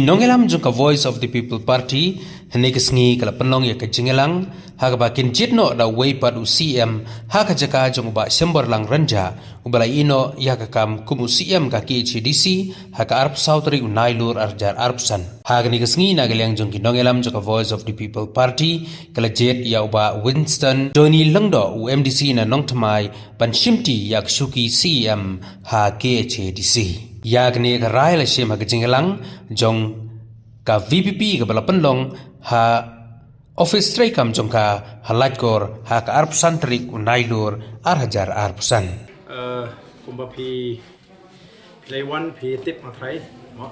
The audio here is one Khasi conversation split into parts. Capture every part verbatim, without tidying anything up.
Nongïalam jong ka Voice of the People Party, hynne ka sngi ka la pynlong ïa ka jingïalang, ha kaba kin jied noh da uwei pat u C M, ha ka jaka jong u Bah Shemborlang Rynjah, uba la ïehnoh ïa ka kam kum u C M ka K H A D C, ha ka arphew saw tarik u Nailur arhajar arphew san. Ha kane ka sngi na ka liang jong ki nongïalam jong ka Voice of the People Party, ka la jied ïa u Bah Winston Tony Lyngdoh u M D C na Nongthymmai, ban shimti ïa ka shuki C M ha K H A D C. Ïa kane ka rai la shim ha ka jingïalang jong ka V P P kaba la pynlong ha office treikam jong ka ha Laitkor ha ka arphew san tarik u Nailur arhajar arphew san. Eh, kumba phi, phi la wan phi tip ma thrai, mo.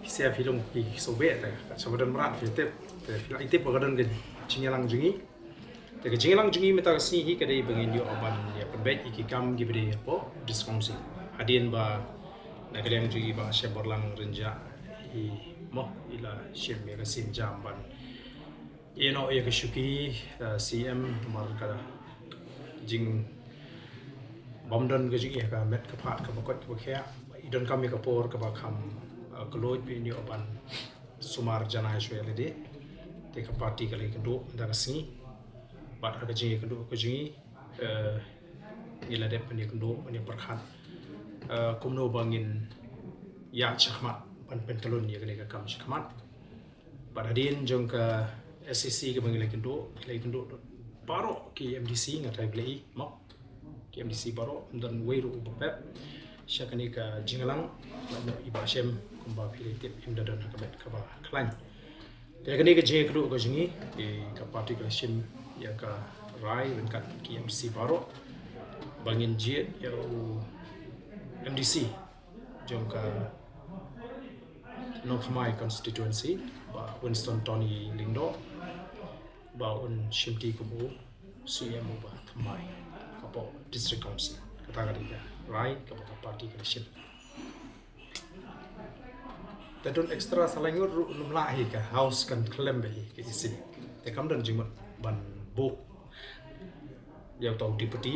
Phi sia phi long phi sobe ta ka sa badan mrad phi tip. Te phi la tip ba ka don ka jingïalang jong ngi. Te ka jingïalang jong ngi mynta ka sngi hi ka dei ba ngin ïoh ban ïa pynbeit ïa ki kam kiba dei hapoh District Council. Hadien ba na ka liang jong ngi Bah Shemborlang Rynjah i, mo, i la shim ïa ka sienjam ban ïehnoh ïa ka shuki, eh, C M namar ka jingbym don ka jong i ha ka met ka phad kaba koit kaba khiah. I donkam ïa ka por kaba kham, eh, khlaiñ ba ngin ïoh ban sumar janai shuwa ïa lade. Te ka party ka la ïakynduh mynta ka sngi. Bad ha ka jingïakynduh ka jong ngi, eh, ngi la dep ban ïakynduh ban ïapyrkhat, eh, kumno ba ngin ïaid shakhmat ban pyntylun ïa kane ka kam shakhmat. Bad hadien jong ka S A C kaba ngi la ïakynduh, ngi la ïakynduh baroh ki M D C, nga trai Blei, mo. Ki M D C baroh, ym don uwei ruh uba pep sha kane ka jingïalang, bad noh i Bah Shem kumba phi la tip, ym da don ha ka met kaba khlaiñ. Te kane ka jingïakynduh ka jong ngi, eh, ka party ka la shim ïa ka rai ryngkat ki M D C baroh ba ngin jied ïa u M D C jong ka Nongthymmai constituency, Bah Winston Tony Lyngdoh, ba un shimti kum u C M uba thymmai hapoh District Council. Kata ka dei ka rai kaba ka party ka la shim. Te don extra sa lai ngut ruh ym lah hi, ka House kan khlem bha hi ka E C. Te kam don jingmut ban buh ïa uta u Deputy,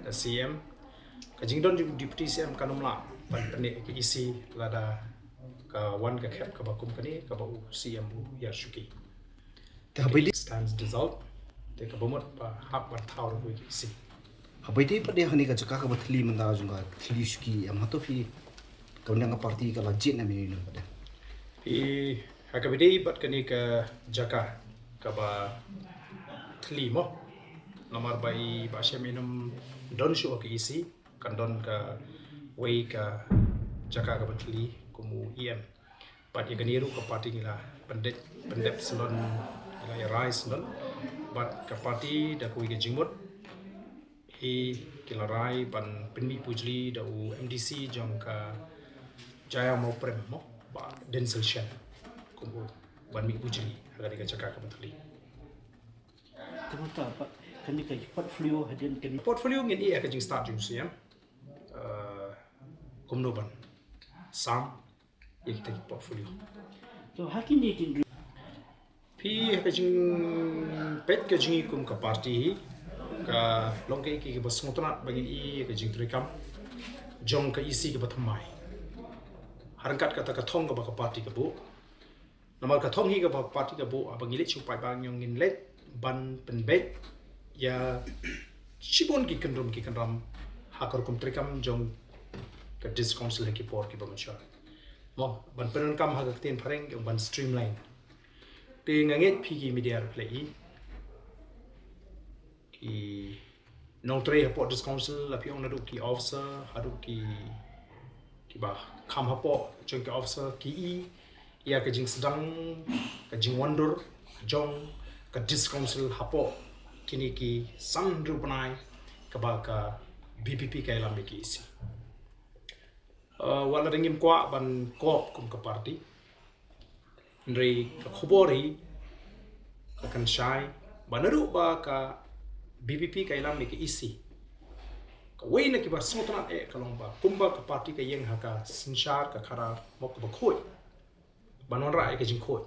eh, C M. Ka jingdon jong u Deputy C M kan ym lah ban pynneh ka E C lada ka wan ka khep kaba kum kane kaba u C M u ïa shuki. Te haba ïadei stands dissolved. Te kaba mut ba hap ban thaw ruh ka E C. Haba ïadei pat ïa kane ka jaka kaba thylli mynta jong ka thylli shuki, em, hato phi, ka mynta ka party ka la jied na mynta pat ïa? Phi, ha kaba ïadei bad kane ka jaka kaba thylli, mo. Namar ba i Bah Shem in ym don shuh ha ka E C, kan don kawei ka jaka kaba thylli kum u E M. Bad ïa kane ruh ka party ngi la pyndep, pyndep syndon, ngi la ïa rai syndon. Bad ka party da kawei ka jingmut hi ki la rai ban pynmih pujli da u M D C jong ka Jaiaw Mawprem, mo, Bah Denzil Shem, kum u ban mih pujli ha kane ka jaka kaba thylli. Te mynta pat kane ka portfolio hadien kane. Portfolio ngin ïa ka jingstad jong u C M. Eh, kumno ban sam ïa kita ki portfolio. To ha kine ki, phi, ha ka jingpeit ka jong ngi kum ka party hi, ka long kaei kaei kaba sngewtynnat ba ngin ïa ka jingtrei kam jong ka E C kaba thymmai. Ha ryngkat kata ka thong kaba ka party ka buh. Namar ka thong hi kaba party ka buh, haba ngi leit sha u paidbah ngin leit ban pynbeit ïa shibun ki kynrum ki kynram ha ka rukom treikam jong ka District Council ha ki por kiba mynshwa. Mo, ban pyndonkam ha ka ktien phareng ban streamline. Te nga ngeit phi ki media ruh phi la i, ki nongtrei hapoh District Council, la phi ong naduh ki officer haduh ki, kiba kham hapoh jong ki officer, ki i ïa ka jingsdang, ka jingwandur jong ka District Council hapoh kine ki san hynriew bnai kaba ka V P P ka ïalam ïa ka E C. Eh, wat la dang ngim kwah ban kop kum ka party, hynrei ka khubor hi ka kynshai ba naduh ba ka V P P ka ïalam ïa ka E C, kawei na kiba sngewtynnat eh ka long ba kumba ka party ka ïeng ha ka synshar, ka khadar, mo, kaba khuid, ban wanrah ïa ka jingkhuid,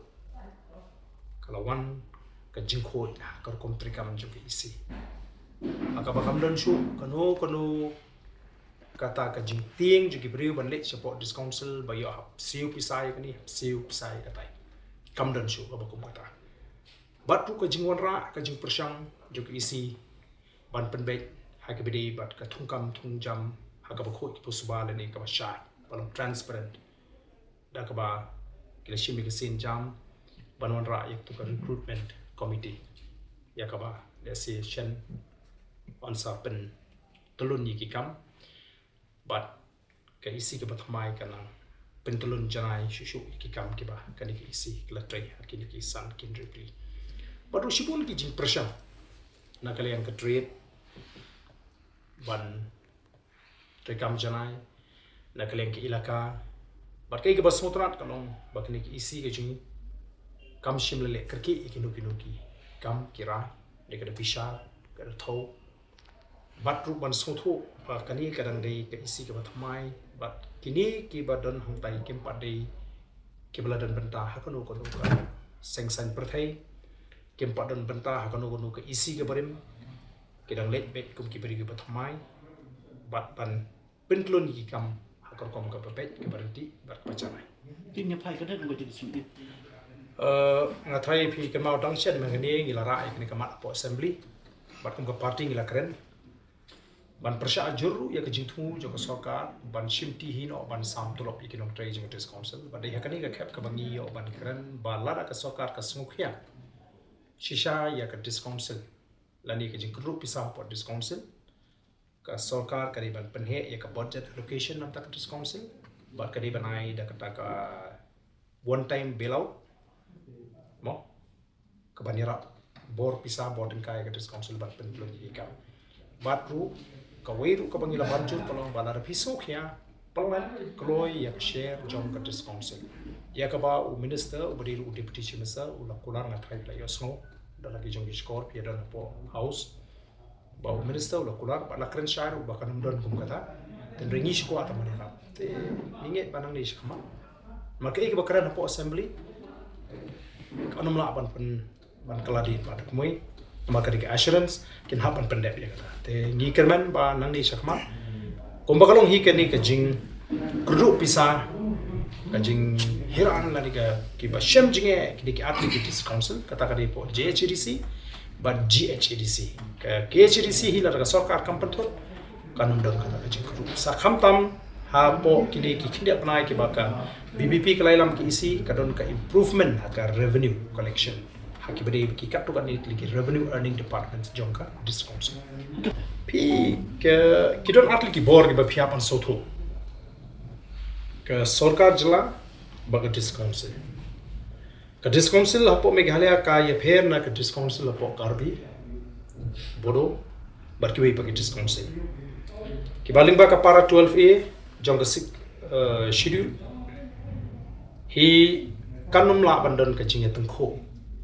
ka la wan ka jingkhuid ha ka rukom treikam jong ka E C. Ha kaba kam don shuh kano kano kata ka jingtieng jong ki briew ban leit shapoh District Council ba ïoh hap siew pisa ïa kane, hap siew pisa ïa katai. Kam don shuh kaba kum kata. Bad ruh ka jingwanrah, ka jingpyrshang jong ka E C ban pynbeit ha kaba ïadei bad ka thungkam thungjam ha kaba khuid kaba suba lane kaba shai, ba long transparent, da kaba ki la shim ïa ka sienjam ban wanrah ïa katu ka recruitment committee, ïa kaba lehse shen yn sa pyntlun ïa ki kam. Bad ka E C kaba thymmai ka nang pyntlun janai shuh shuh ïa ki kam kiba kane ka E C ka la trei ha kine ki san kyndripli. Bad ruh shibun ki jingpyrshang na ka liang ka trade ban treikam janai, na ka liang ka elaka. Bad kaei kaba sngewtynnat ka long ba kane ka E C ka jong ngi kam shym la leh kyrkieh ïa kino kino ki kam ki rai, dei ka da bishar, ka da thew. Bad ruh ban sngewthuh ba kane ka dang dei ka E C kaba thymmai, bad kine kiba don hangtai kim pat dei kiba la don bynta ha kano kano ka seng saiñ pyrthei, kim pat don bynta ha kano kano ka E C kaba rim. Ki dang leit beit kum ki briew kiba thymmai bad ban pyntlun ïa ki kam ha ka rukom kaba beit, kaba ryntih bad kaba janai. Tin ïa phai ka dang ka jingsuh. Eh, nga tharai phi kynmaw dang shen mynne ngi la rah ïa kane ka mat hapoh assembly. Bad kum ka party ngi la kren ban pyrshah jur ruh ïa ka jingthmu jong ka sorkar ban shimti hi noh ban sam tulop ïa ki nongtrei jong ka District Council. Bad dei ha kane ka khep kaba ngi ïoh ban kren ba lada ka sorkar ka sngewkhia shisha ïa ka District Council lane ka jingkynrup pisa hapoh District Council, ka sorkar ka dei ban pynheh ïa ka budget allocation na ka District Council, bad ka dei ban ai da kata ka one time bailout, mo, kaban ïarap bor pisa, bor tyngka ïa ka District Council ban pyntlun ïa ki kam. Bad ruh kawei ruh kaba ngi la ban jur ka long ba lada phi sngewkhia, pynlait kloi ïa ka share jong ka District Council. Ïa kaba u minister, uba dei ruh u deputy chief minister, u la kular, nga tharai phi la ïohsngew da la ki jong ki shkor, phi ïa don hapoh House, ba u minister u la kular, ba la kren shai ruh ba kan ym don kum kata. Te hynrei ngi shu kwah tang ban ïarap. Te ngi ngeit ba nangne shakhmat, namar kaei kaba kren hapoh assembly kan ym lah ban pyn, ban kylla dien bad kumne. Namar ka dei ka assurance, kin hap ban pyndep ïa kata. Te ngi kyrmen ba nangne shakhmat, kumba ka long hi kane ka jingkyrduh pisa, ka jinghiran lane ka kiba shem jingeh, kine ki ar tylli ki District Council, kata ka dei hapoh J H A D C bad G H A D C. Ka G H A D C hi lada ka sorkar kam pynthut, kan ym don kata ka jingkyrduh pisa. Khamtam hapoh kine ki khyndiat bnai kiba ka V P P ka la ïalam ka E C, ka don ka improvement ha ka revenue collection ha kiba dei ki katto katne tylli ki revenue earning departments jong ka District Council. Phi, ka, ki don ar tylli ki bor kiba phi hap ban sngewthuh. Ka sorkar jylla bad ka District Council. Ka District Council hapoh Meghalaya ka ïapher na ka District Council hapoh Karbi, Bodo bad kiwei pat ki District Council. Kiba lyngba ka para twelve A jong ka Sixth, eh, Schedule, hi kan ym lah ban don ka jingïatyngkhuh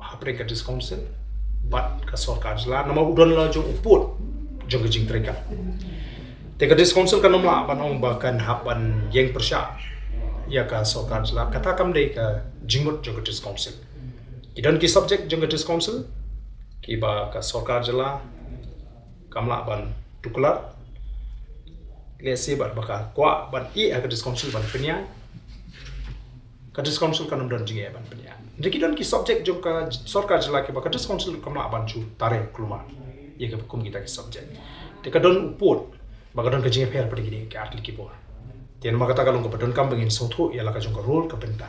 hapdeng ka District Council bad ka sorkar jylla, namar u don la jong u pud jong ka jingtreikam. Te ka District Council kan ym lah ban ong ba kan hap ban ïeng pyrshah ïa ka sorkar jylla, kata kam dei ka jingmut jong ka District Council. Ki don ki subject jong ka District Council kiba ka sorkar jylla kam lah ban tuklar. Lehse bad ba ka kwah ban ïeh ha ka District Council ban pynïaid, ka District Council kan ym don jingeh ban pynïaid. Hynrei ki don ki subject jong ka sorkar jylla kiba ka District Council kam lah ban shu tare kulmar ïa kiba kum kita ki subject. Te ka don u pud ba ka don ka jingïapher pat ïa kine ki ar tylli ki bor. Te namar kata ka long kaba donkam ba ngin sngewthuh ïa la ka jong ka role, ka bynta,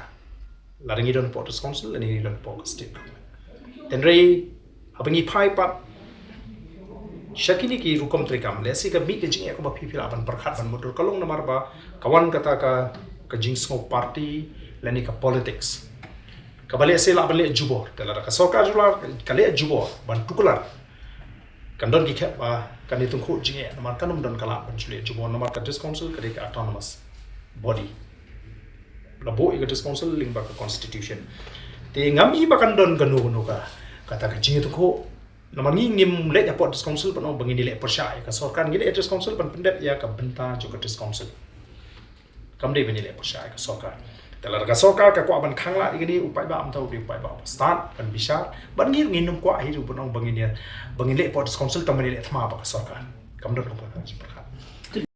lada ngi don hapoh District Council lane ngi don hapoh ka State Government. Te hynrei haba ngi phai pat sha kine ki rukom treikam, lehse ka mih ka jingeh kaba phi phi lah ban pyrkhat ban mutdur, ka long namar ba ka wan kata ka, ka jingsngew party lane ka politics, kaba lehse lah ban leh jubor. Te lada ka sorkar jylla ka leh jubor ban tuklar, kan don ki khep ba kan ïatyngkhuh jingeh, namar kan ym don ka lad ban shu leh jubor, namar ka District Council ka dei ka autonomous body, la buh ïa ka District Council lyngba ka Constitution. Te ngam i ba kan don kano kano ka, kata ka jingïatyngkhuh. Namar ngi ngim leit hapoh District Council ban ong ba ngin ïaleh pyrshah ïa ka sorkar, ngi leit District Council ban pyndep ïa ka bynta jong ka District Council. Kam dei ban ïaleh pyrshah ïa ka sorkar. Te lada ka sorkar ka kwah ban khang lad ïa kane, u paidbah mynta u dei u paidbah uba stad ban bishar. Bad ngi ngin ym kwah hi ruh ban ong ba ngin ïa, ba ngin leit hapoh District Council tang ban ïaleh thma bad ka sorkar. Kam don kumta ka jingpyrkhat.